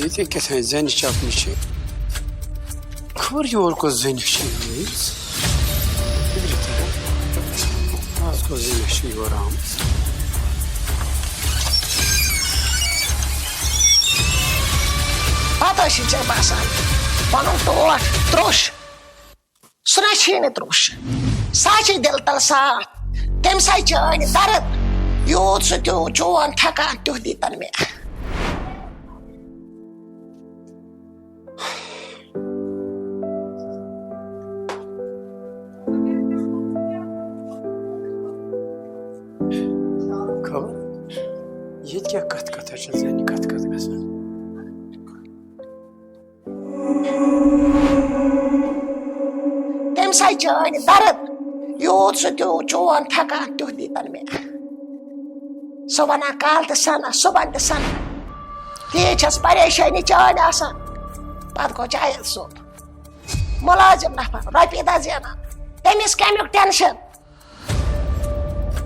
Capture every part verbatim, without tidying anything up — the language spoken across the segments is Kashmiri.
ییٚتہِ کیٛاہ تام زَنہِ چَپنہِ چھِ۔ خبر یور کۄس زٔنۍ چھِ آمٕژ۔ فِکرِ تَران۔ آز کۄس زٔنۍ چھِ یور آمٕژ۔ پَتہٕ ٲسِو ژےٚ باسان پَنُن ٹوٹھ تروٚش۔ سُہ نہ چھُے نہٕ تروٚش۔ سُہ چھُے دِل تَل صاف۔ تٔمۍ سٕے چٲنۍ دَرٕد۔ یوٗت سُہ تیوٗت چون تھکان تیُتھ دیٖتَن مےٚ۔ خبر ییٚتہِ کیٛاہ کَتھ کَتھا چھِ زَنہِ کَتھ کَتھ گژھان۔ تٔمۍ سٕے چٲنۍ دَرٕد۔ یوٗت سُہ تیوٗت چون تھکان تیُتھ دیٖتَن مےٚ۔ سُہ وَنان کالہٕ تہِ سَنان، صُبحن تہِ سَنان۔ تیٖژ چھَس پریشٲنی چٲنۍ آسان۔ پَتہٕ گوٚو جاوید صٲب مُلٲزِم نفر، رۄپیہِ دَہ زینان۔ تٔمِس کَمیُک ٹٮ۪نشَن؟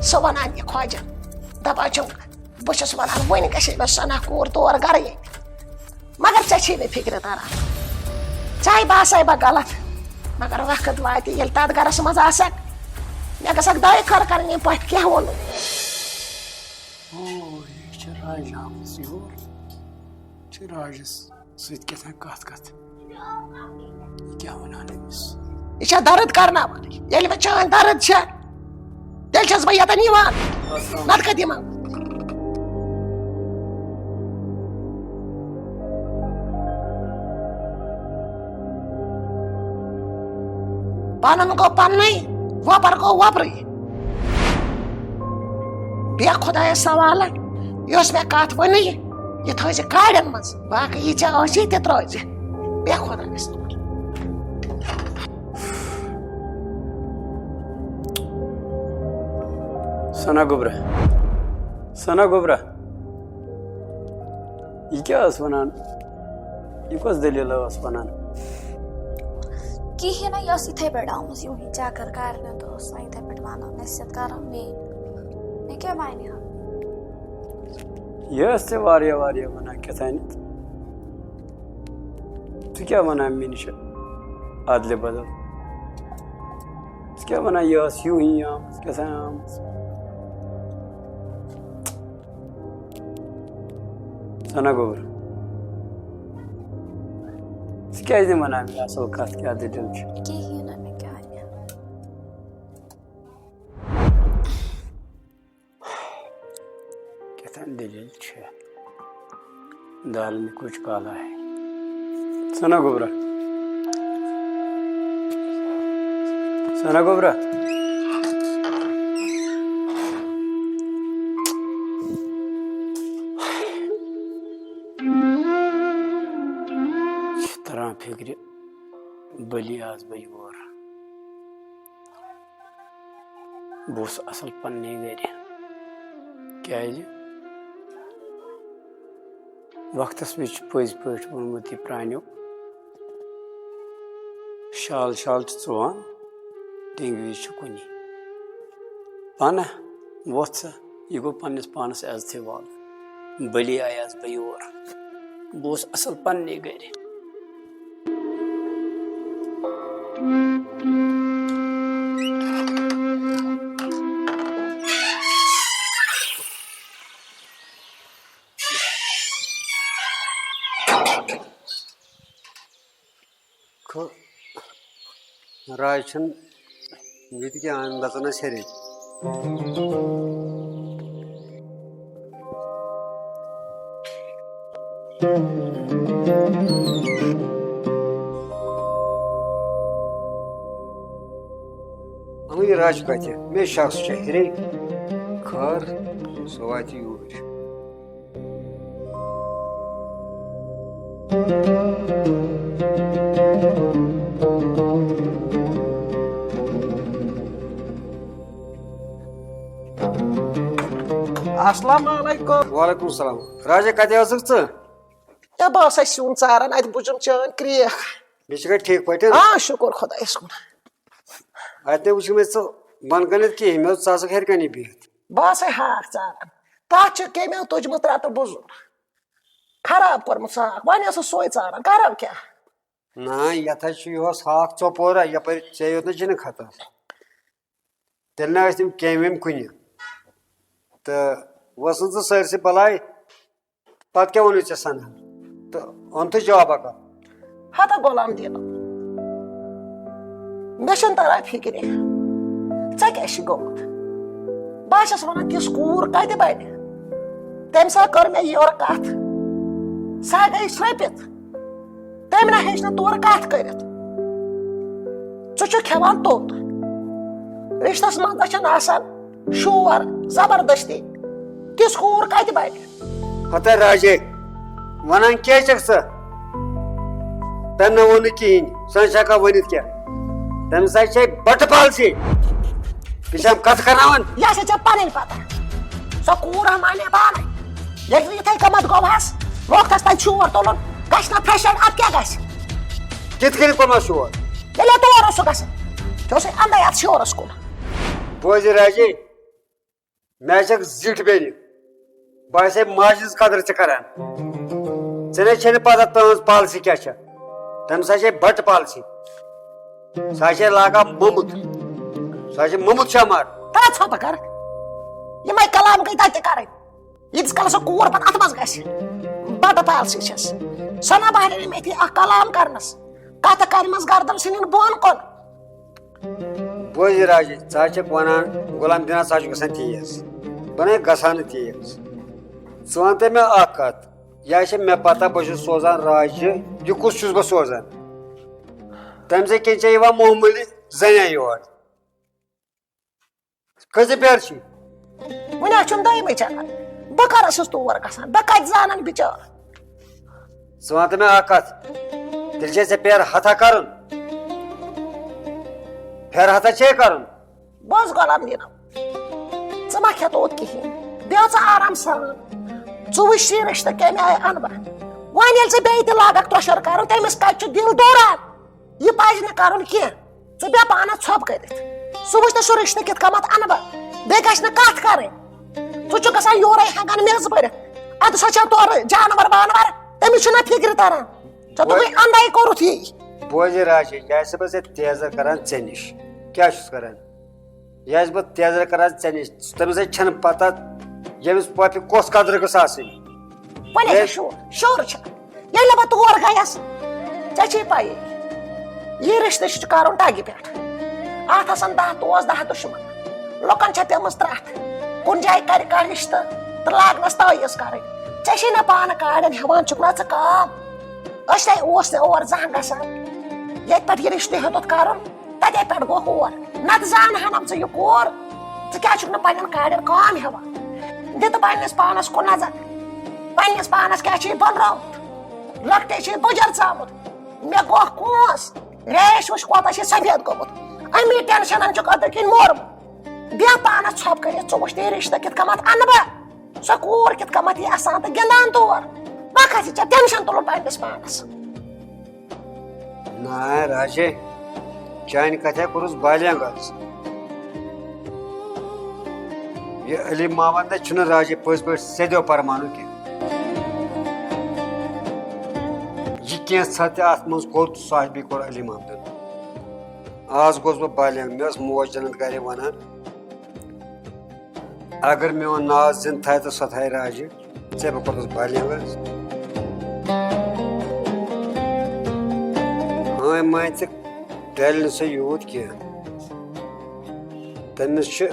سُہ وَنان یہِ خۄجَن، دَپان چھُم، بہٕ چھُس وَنان، وٕنہِ گژھِ مےٚ سَنا کوٗر تور گَرٕ ییٚتہِ۔ مگر ژےٚ چھے نہٕ فِکرِ تَران۔ ژےٚ باسے بہٕ غلط، مگر وقت واتہِ، ییٚلہِ تَتھ گَرَس منٛز آسَکھ، مےٚ گژھَکھ دۄیہِ خٲر کَرٕنۍ ییٚمہِ پٲٹھۍ کینٛہہ ووٚنُن۔ او، یہِ چھِ راجہِ آمٕژ یور۔ چھِ راجَس سۭتۍ کیٛاہ تام کَتھ کَتھ۔ یہِ کیٛاہ وَنان أمِس؟ یہِ چھےٚ دَرٕد کَرناوان۔ ییٚلہِ مےٚ چٲنۍ دَرٕد چھےٚ، تیٚلہِ چھَس بہٕ یَتَن یِوان۔ نَتہٕ کَتہِ یِمہٕ؟ پَنُن گوٚو پَننُے، وۄپَر گوٚو وۄپرٕے۔ بیٚیہِ خۄدایَس سوالہ، یۄس مےٚ کَتھ ؤنٕے، یہِ تھٲیزِ کاڑٮ۪ن منٛز، باقٕے یہِ ژےٚ آسی تہِ ترٛٲیزِ۔ بیٚیہِ خۄدایَس سوالہ۔ ثنا گوٚبرا، ثنا گوٚبرا، یہِ کیٛاہ ٲس وَنان؟ یہِ کۄس دٔلیٖلہ ٲس وَنان؟ کِہیٖنۍ نہٕ، یہِ ٲس یِتھَے پٲٹھۍ آمٕژ، یِہُے چَکَر کَرنہِ تہٕ ٲس وۄنۍ یِتھَے پٲٹھۍ وَنان، نصیحت کَران مے۔ مےٚ کیٛاہ مانہِ ہا؟ یہِ ٲس ژےٚ واریاہ واریاہ وَنان کیٛاہ تانٮ۪تھ۔ ژٕ کیٛاہ وَنان مےٚ نِش اَدلہِ بدل؟ ژٕ کیٛاہ وَنان، یہِ ٲس ہیوٗ ہی آمٕژ، کیٛاہ تام آمٕژ؟ ثنا گوٚبُر، ژٕ کیٛازِ نہٕ وَنان مےٚ اَصٕل کَتھ، کیٛاہ دٔلیٖل چھِ؟ کِہیٖنۍ نہٕ، مےٚ کیٛاہ وَنہِ؟ کیٛاہ تام دٔلیٖل چھِ؟ دال میں کچھ کالا ہے۔ ثنا گوٚبرا۔ ثنا گوٚبرا۔ چھِ تران فِکرِ، بٔلی آس بہٕ یور۔ بہٕ اوسُس اَصٕل پنٛنہِ گَرِ۔ کیٛازِ؟ وقتس وِزِ چھُ پٔزۍ پٲٹھۍ ووٚنمُت یہِ پرٛانیو، شال شال چھُ ژُوان، ٹینٛگہِ وِزِ چھُ کُنی۔ پناہ ووٚتھ سا، یہِ گوٚو پننِس پانس عزتھٕے والُن۔ بٔلی آیس بہٕ یور، بہٕ اوسُس اصل پننہِ گرِ۔ خو-، راے چھُنہٕ ییٚتہِ کینٛہہ، أمۍ دَژَن اَسہِ ہیٚرے۔ اَمہٕ یہِ راے چھُ کَتہِ؟ مےٚ شخص چھُ ہیٚرے۔ خٲر، سُہ واتہِ یوٗرۍ۔ السلام علیکم۔ وعلیکم السلام۔ راجا، کتہِ ٲسٕکھ ژٕ؟ ہے، بہٕ ٲسَے سیُن ژاران، اَتہِ بوٗزُم چٲنۍ کرٛیکھ۔ بیٚیہِ چھِکھا ٹھیٖک پٲٹھۍ؟ آ، شُکُر خۄدایَس کُن۔ اَتہِ نَے وٕچھُم أسۍ ژٕ بۄنہٕ کَنٮ۪تھ کِہیٖنۍ، مےٚ اوس ژٕ آسَکھ ہیٚرِ کَنہِ بِہِتھ۔ بہٕ ٲسَے ہاکھ ژاران، تَتھ چھُ کیٚمیو توٚجمُت رَٹہٕ بُزُر۔ خراب کوٚرمُت ساکھ، وۄنۍ ٲسٕس سۄے ژاران، کَرو کیٛاہ؟ نہ، یَتھ حظ چھُ یِہُس ہاکھ ژۄپورا، یَپٲرۍ ژےٚ یوت نہٕ جِنہٕ کھَتَس۔ تیٚلہِ نہ ٲسۍ تِم کیٚمۍ ویٚمۍ کُنہِ۔ تہٕ وۄنۍ سٕنٛز ژٕ سٲرسٕے بَلاے، پَتہٕ کیٛاہ ووٚنُے ژےٚ سَنان؟ تہٕ اوٚن تہٕ جوابا کَتھ؟ ہتا غلام دیٖنو، مےٚ چھُنہٕ تَران فِکرِ، ژےٚ کیٛاہ چھُے گوٚمُت؟ بہٕ ہا چھَس وَنان، تِژھ کوٗر کَتہِ بَنہِ؟ تٔمۍ سا کٔر مےٚ یورٕ کَتھ، سۄ گٔے سرٛٔپِتھ۔ تٔمۍ نہ ہیٚچھ نہٕ تورٕ کَتھ کٔرِتھ۔ ژٕ چھُکھ کھٮ۪وان توٚت۔ رِشتَس منٛز نہ چھَنہٕ آسان شور، زبردستی۔ تِژھ کوٗر کَتہِ بَنہِ؟ ہتا راجے، وَنان کیٛاہ چھَکھ ژٕ؟ تٔمۍ نہ ووٚن نہٕ کِہیٖنۍ، سُہ نہ چھِ ہٮ۪کان ؤنِتھ کینٛہہ۔ تٔمِس ہا چھے بَٹہٕ پالسی۔ یہِ چھَم کَتھ کَرناوان۔ یہِ ہسا چھےٚ پَنٕنۍ پَتہ۔ سۄ کوٗر ہا مانے پانَے۔ ییٚلہِ نہٕ یِتھَے کٔمَتھ گوٚوہَس، لوگ تَس تَتہِ شور تُلُن، گژھِ نہ فیشن، اَتھ کیٛاہ گژھِ؟ کِتھ کٔنۍ کوٚرمَس شور؟ ییٚلہِ تور اوس سُہ گژھان، ژےٚ اوسُے اَندَے اَتھ شورَس کُن۔ بوزِ راجے، مےٚ چھَکھ زِٹھ بیٚنہِ، بہٕ آسے ماجہِ ہٕنٛز قدر ژٕ کران۔ ژےٚ نے چھے نہٕ پتہ تٕہٕنٛز پالسی کیٛاہ چھےٚ۔ تٔمِس ہا چھے بٹہٕ پالسی۔ سۄ ہا چھے لاگان موٚمُت۔ سۄ ہا چھے موٚمُت شمار۔ تَلہ ژھۄپہٕ کر۔ یِمے کلام گٔے تَتہِ تہِ کرٕنۍ۔ ییٖتِس کالس سۄ کوٗر پتہٕ اَتھ منٛز گژھِ۔ بٹہٕ پالسی چھَس۔ سۄ نہ بہرے نہٕ مےٚ تھی اکھ کلام کرنس۔ کتھ کرِ منٛز گردن سٕنٛدٮ۪ن بۄن کُن۔ بوز یہِ راجہِ، ژٕ حظ چھَکھ وَنان غلام دیٖنا، ژٕ حظ چھُکھ گژھان تیز۔ بہٕ نَے گژھان نہٕ تیز۔ ژٕ وَن تہٕ مےٚ اَکھ کَتھ، یہِ حظ چھےٚ مےٚ پَتہ، بہٕ چھُس سوزان راجہِ، یہِ کُس چھُس بہٕ سوزان؟ تَمہِ سۭتۍ کِنۍ چھےٚ یِوان معموٗلی زَنہِ یور۔ کٔژِ پھِرِ چھِ؟ وۄنۍ حظ چھُم دۄیمٕے چکر۔ بہٕ کر ٲسٕس تور گژھان؟ بہٕ کتہِ زانن بِچٲر؟ ژٕ وَن تہٕ مےٚ اکھ کتھ، تیٚلہِ چھے ژےٚ پھِرِ ہتھا کرُن؟ پھِرِ ہتھا چھے کرُن؟ بہٕ اوسُس غلام دیٖنو۔ ژٕ ما کھٮ۪توتھ کِہیٖنۍ؟ بیٚہہ ژٕ آرام سان۔ ژٕ وٕچھ یہِ رِشتہٕ کَمہِ آیہِ اَنہٕ بہٕ۔ وۄنۍ ییٚلہِ ژٕ بیٚیہِ تہِ لاگکھ ترٛۄشر کرُن، تٔمِس کتہِ چھُ دِل دوران؟ یہِ پَزِ نہٕ کَرُن کینٛہہ۔ ژٕ بیٚہہ پانَس ژھۄپہٕ کٔرِتھ۔ سُہ وٕچھ نہٕ سُہ رِشتہٕ کِتھ کٔنٮ۪تھ اَنہٕ بہٕ۔ بیٚیہِ گژھِ نہٕ کَتھ کَرٕنۍ۔ ژٕ چھُکھ گژھان یورَے ہٮ۪نٛگَن میٚژ بٔرِتھ۔ اَدٕ سۄ چھےٚ تورٕ جانوَر وانوَر۔ تٔمِس چھُنہ فِکرِ تَران۔ ژےٚ دوٚپُے وۄنۍ اَندَے کوٚرُتھ یی۔ بوزِ راجے، یہِ آسہِ بہٕ ژےٚ تیزر کَران ژےٚ نِش۔ کیٛاہ چھُس کَران؟ یہِ آسہِ بہٕ تیزر کَران ژےٚ نِش۔ تٔمِس ہے چھَنہٕ پَتہ ییٚمِس پۄپھِ کۄس قدر گٔژھ آسٕنۍ۔ وۄنۍ ہے ہے۔ شور، شور چھُ۔ ییٚلہِ بہٕ تور گٔیَس، ژےٚ چھے پَیی، یہِ رِشتہٕ چھُ کَرُن ٹَگہِ پٮ۪ٹھ۔ اَتھ آسَن دَہ دوس، دَہ دُشمَن۔ لُکَن چھےٚ پیٚمٕژ ترٛٹھ۔ کُنہِ جایہِ کَرِ کانٛہہ رِشتہٕ تہٕ لاگنَس تعویٖذ کَرٕنۍ۔ ژےٚ چھے نہ پانہٕ کاڑٮ۪ن ہٮ۪وان چھُکھ نہ ژٕ کٲم۔ أسۍ ہے اوس نہٕ اور زانٛہہ گژھان۔ ییٚتہِ پٮ۪ٹھ یہِ رِشتہٕ ہیوٚتُتھ کَرُن، تَتے پٮ۪ٹھ گوٚو ہور۔ نَتہٕ زانہٕ ہَنم ژٕ یہِ کوٗر۔ ژٕ کیٛازِ چھُکھ نہٕ پنٛنٮ۪ن کاڑٮ۪ن کٲم ہٮ۪وان؟ دِ تہٕ پنٛنِس پانَس کُن نظر۔ پنٛنِس پانَس کیٛاہ چھُے بٔنراومُت؟ لۄکٹے چھُے بُجَر ژامُت۔ مےٚ گوٚو کونٛس۔ ریش وٕچھ کوتاہ چھُے سفید گوٚمُت۔ اَمی ٹٮ۪نشَنَن چھُکھ أدرٕ کِنۍ مورمُت۔ بیٚہہ پانَس ژھۄپہٕ کٔرِتھ، ژٕ وٕچھ تہِ رِشتہٕ کِتھ کٔنٮ۪تھ اَنہٕ بہٕ۔ سۄ کوٗر کِتھ کٔنٮ۪تھ یی اَسان تہٕ گِنٛدان تور۔ وۄنۍ کھسہِ ژےٚ ٹٮ۪نشَن تُلُن پنٛنِس پانَس۔ نہ راجے، چانہِ کتھِ کوٚرُس بالینگ از۔ یہِ علی محمد نہ چھُنہٕ راجے پٔزۍ پٲٹھۍ سیٚدیو پرمانُک کینٛہہ۔ یہِ کینٛژھا تہِ اتھ منٛز کوٚر تہٕ سُہ ہا بیٚیہِ کوٚر علی محمدن۔ از گوٚوس بہٕ بالینگ، مےٚ ٲس موج جنت گرے ونان، اگر میون ناو زِندٕ تھایہِ تہٕ سۄ تھایہِ راجہِ۔ ژےٚ بہٕ کوٚرُس بالینگ حظ۔ ہٲنۍ مٲنۍ تہِ ڈلہِ نہٕ سۄ یوٗت کینٛہہ۔ تٔمِس چھِ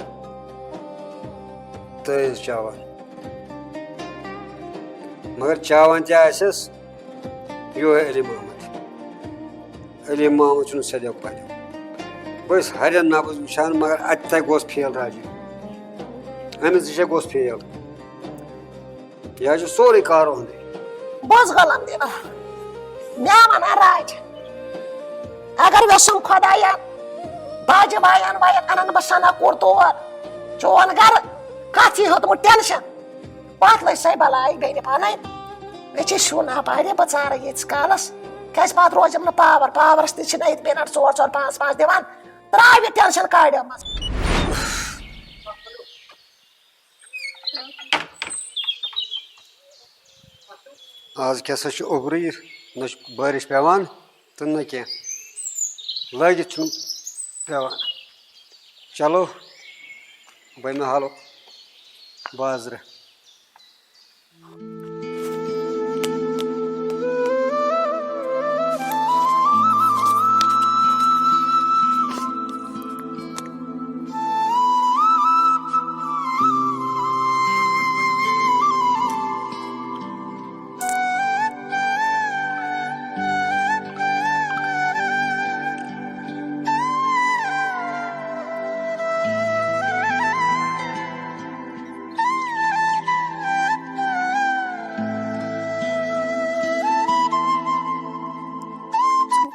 تٲویٖز چاوان۔ مگر چاوان تہِ آسٮ۪س یِہوٚے علی محمد۔ علی محمد چھُنہٕ سیٚدیو پَریو۔ بہٕ ٲسۍ ہَرٮ۪ن نَبٕز وٕچھان، مگر اَتہِ تہِ گوٚژھ فیل راجہِ۔ أمِس نِش ہے گوٚژھ فیل۔ یہِ حظ چھُ سورُے کار اُہُنٛدُے۔ بہٕ اوسُس غلام دیٖنا۔ مےٚ وَنان راجہِ، اگر وٮ۪ژھُم خۄدایَن، باجہِ بایَن وایَن اَنَن بہٕ سَنا کوٗر تور۔ چون گَرٕ کَتھ یی ہیوٚتمُت ٹٮ۪نشَن؟ پتہٕ لٔج سۄے بلاے بیٚنہِ پانے۔ مےٚ چھِ شُن اپارِ، بہٕ ژارٕ ییٖتِس کالس، کیازِ پتہٕ روزٮ۪م نہٕ پاور۔ پاورس تہِ چھِنہٕ ییٚتہِ مِنٹ ژور ژور پانٛژھ پانٛژھ دِوان۔ ترٛاو یہِ ٹینشن کاڑٮ۪و منٛز۔ آز کیٛاہ سا چھُ اوٚبرُے، نہ چھُ بٲرِش پٮ۪وان تہٕ نہ کینٛہہ، لٲگِتھ چھُنہٕ پٮ۪وان۔ چلو، بہٕ مےٚ حالو بازرٕ۔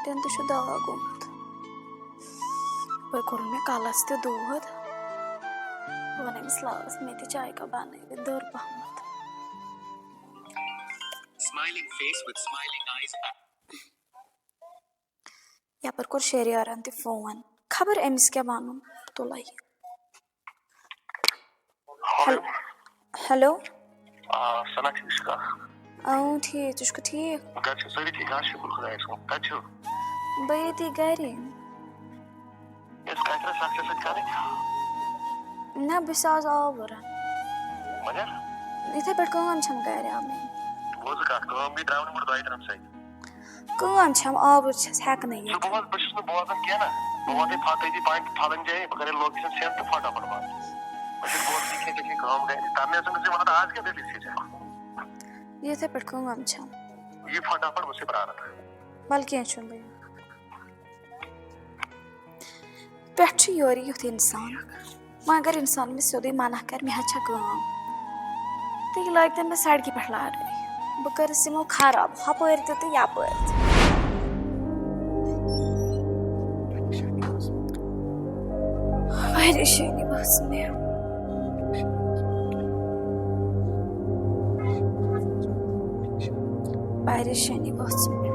تٔمۍ تہِ چھُ داغ گوٚمُت۔ پَتہٕ کوٚرُن مےٚ کَلَس تہِ دود۔ بہٕ وَنہٕ أمِس لالَس، مےٚ تہِ چایہِ کَپ بَنٲوِتھ دٔر پَہمَتھ۔ Smiling face with smiling eyes. یَپٲرۍ کوٚر شیریارَن تہِ فون، خبر أمِس کیٛاہ وَنُن۔ تُلَے۔ ہیلو۔ ہیلو۔ آ، سنا ٹھیٖک چھُکھا؟ اۭں، ٹھیٖک، ژٕ چھُکھٕ ٹھیٖک؟ گرِ چھِو سٲری ٹھیٖک؟ آ، شُکُر خۄدایَس کُن۔ کَتہِ چھِو؟ بہٕ ییٚتی گرِ۔ یۄس کَتھ ٲس اَتھ سۭتۍ کَرٕنۍ؟ نہ، بہٕ چھَس آز آوُر۔ مگر؟ یِتھَے پٲٹھۍ کٲم چھَم گرِ آمٕتۍ۔ بوزٕ کَتھ، کٲم گٔے ترٛاونہٕ مگر دۄیہِ ترٛٮ۪ن سۭتۍ۔ کٲم چھَم، آوُر چھَس، ہٮ۪کہٕ نہٕ ژٕ یِتھ۔ بوز، بہٕ چھُس نہٕ بوزان کینٛہہ نہ۔ بہٕ وَنَے پھَتٲتی پانہٕ فَلٲنۍ جایہِ، بہٕ کَرَے location send تہٕ فٹافٹ وَن۔ بہٕ چھُس بوزان کینٛہہ، ژےٚ چھے کٲم گَرِ۔ تَمہِ سۭتۍ ژٕ وَنان آز کیٛاہ دٔلیٖل چھے ژےٚ؟ یِتھَے پٲٹھۍ کٲم چھَم۔ یہِ فٹافٹ، بہٕ چھُسَے پرٛاران۔ وَلہٕ کینٛہہ چھُنہٕ، بہٕ یِمہٕ۔ پٮ۪ٹھ چھُ یورٕ یُتھ اِنسان، وۄنۍ اگر اِنسان مےٚ سیوٚدُے منع کَرِ، مےٚ حظ چھےٚ کٲم، تہٕ یہِ لٲگۍ تَن مےٚ سڑکہِ پٮ۪ٹھ لارنہِ۔ بہٕ کٔرٕس یِمو خراب ہُپٲرۍ تہِ تہٕ یَپٲرۍ تہِ۔ پریشٲنی ؤژھ مےٚ۔ پریشٲنی ؤژھ مےٚ۔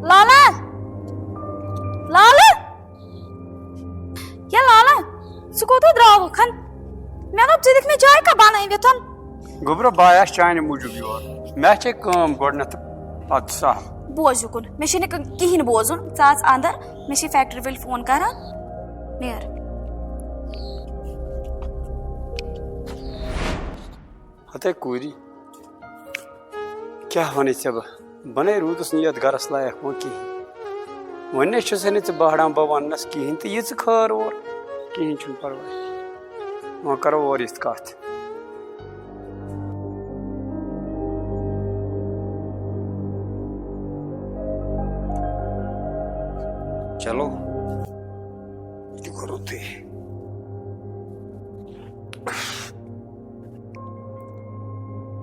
لالا! لالا! یا لالا، ژٕ کوٚت درٛاوُکھ؟ مےٚ دوٚپ، ژٕ دِکھ مےٚ چاے کپ بنٲوِتھ۔ گوٚبرا، بہٕ آیاس چانہِ موٗجوٗب یور۔ مےٚ چھے کٲم گۄڈٕنٮ۪تھ پتہٕ سہل۔ بوز یُکُن، مےٚ چھُنہٕ کہیٖنۍ بوزُن۔ ژٕ اژ اندر، مےٚ چھِ فیکٹری وٲلۍ فون کران۔ نیر۔ ہتے کوٗری، کیٛاہ وَنَے ژےٚ بہٕ؟ بہٕ نے روٗدُس نہٕ یَتھ گَرَس لایق وۄنۍ کِہیٖنۍ۔ وۄنۍ نے چھُسَے نہٕ ژٕ بہران بہٕ وَننَس کِہیٖنۍ تہٕ یہِ ژٕ خٲر اور، کِہیٖنۍ چھُنہٕ پَرواے۔ وۄنۍ کَرو اورٕ یِتھ کَتھ۔ چلو، یہِ تہِ کوٚروٕ تُہۍ۔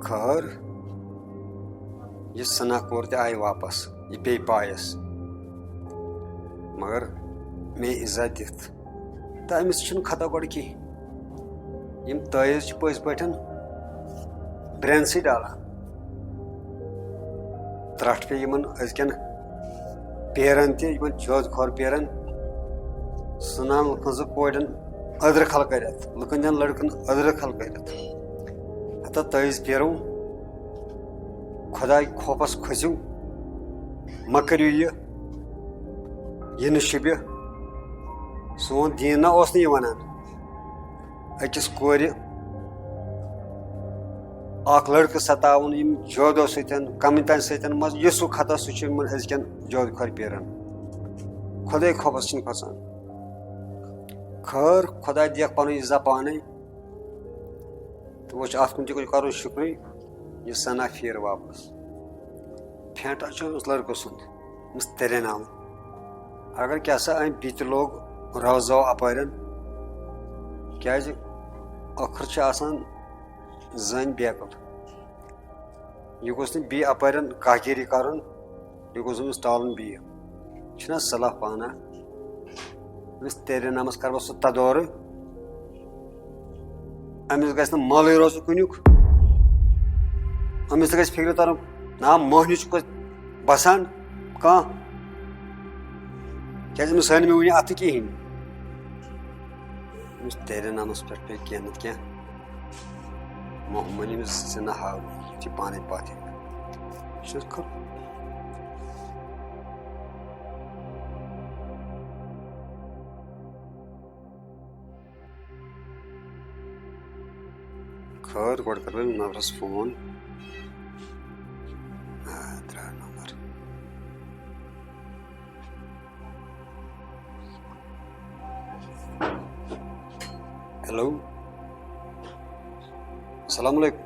خٲر، یہِ سنا کور تہِ آیہِ واپس، یہِ بیٚیہِ پایس۔ مگر مے عزت دِتھ۔ تہٕ أمِس چھُنہٕ خطا گۄڈٕ کِہیٖنۍ۔ یِم تٲویٖز چھِ پٔزۍ پٲٹھۍ برٛینسٕے ڈالان۔ ترٛٹھ پیٚیہِ یِمن أزکٮ۪ن پیرن تہِ، یِمن جوزٕ کھۄر پیرن، سُنان لُکن زٕ کورٮ۪ن أدرٕ کھل کٔرِتھ، لُکن دِن لڑکن أدرٕ کھل کٔرِتھ۔ ہتا تٲویٖز پیرو، خۄداے خوفس کھٔسِو، مہ کٔرِو یہِ، یہِ نہٕ شِبہِ۔ سون دیٖن نہ اوس نہٕ یہِ ونان۔ أکِس کورِ اکھ لڑکہٕ ستاوُن یِم جودو سۭتۍ، کمتن سۭتۍ، منٛز یُس ہُہ خطا، سُہ چھُ یِمن أزکٮ۪ن جودٕ کھۄر پیرن۔ خۄداے خوفس چھِنہٕ کھسان۔ خٲر، خۄداے دِیَکھ پنُن عزت پانے۔ تہٕ وۄنۍ چھُ اتھ کُن تہِ کُنہِ کرُن شُکرُے، یہِ سنا پھیٖر واپس۔ پھینٹا چھُ أمِس لڑکہٕ سُنٛد، أمِس ترِ ناو۔ اگر کیٛاہ سا أمۍ بیٚیہِ تہِ لوگ روزو اپٲرٮ۪ن، کیٛازِ ٲخٕر چھِ آسان زٔنۍ بیکل۔ یہِ گوٚژھ نہٕ بیٚیہِ اپٲرٮ۪ن کاہگیٖری کرُن، یہِ گوٚژھ أمِس ٹالُن بیٚیہِ۔ چھُنہ صلاح پانہ؟ أمِس تیرِ نامس کرٕ بہٕ سُہ تدورٕ۔ أمِس گژھِ نہٕ مالٕے روزُن کُنیُک۔ أمِس تہِ گژھِ فِکرِ ترُن، نا، موہنیوٗ چھُ کٲنٛسہِ بسان کانٛہہ۔ کیٛازِ أمِس ہٲے نہٕ مےٚ وُنہِ اَتھٕ کِہیٖنۍ۔ أمِس تیرِ نامس پٮ۪ٹھ پیٚیہِ کینٛہہ نتہٕ کینٛہہ۔ مۄہموٗلی أمِس زِنہٕ ہاونہٕ، یہِ چھِ پانَے پَتھ یِوان۔ یہِ چھُ حظ کھوٚت؟ خٲر، گۄڈٕ کَرٕ بہٕ أمِس نفرَس فون۔ آ، درٛاو نمبر۔ ہیلو، السلام علیکم۔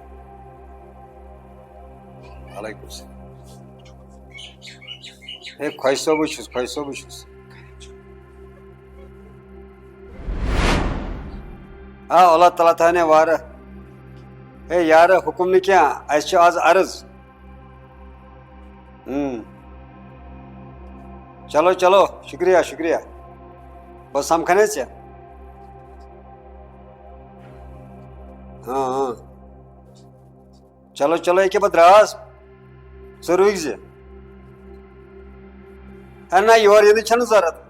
وعلیکم السلام۔ ہے، خۄجہِ صٲبٕے چھُس، خۄجہِ صٲبٕے چھُس۔ آ، اللہ تعالیٰ تھاونے وارٕ۔ ہے یارٕ، حُکُم نہٕ کینٛہہ، اَسہِ چھُ آز عرض۔ ہم۔ چلو، چلو، شُکریہ، شُکریہ۔ بہٕ سَمکھَنے ژےٚ۔ ہاں، ہاں۔ چلو، چلو، ییٚکیٛاہ بہٕ درٛاس۔ ژٕ رُکۍ زِ۔ ہے نہ، یور یِنٕچ چھَنہٕ ضوٚرَتھ۔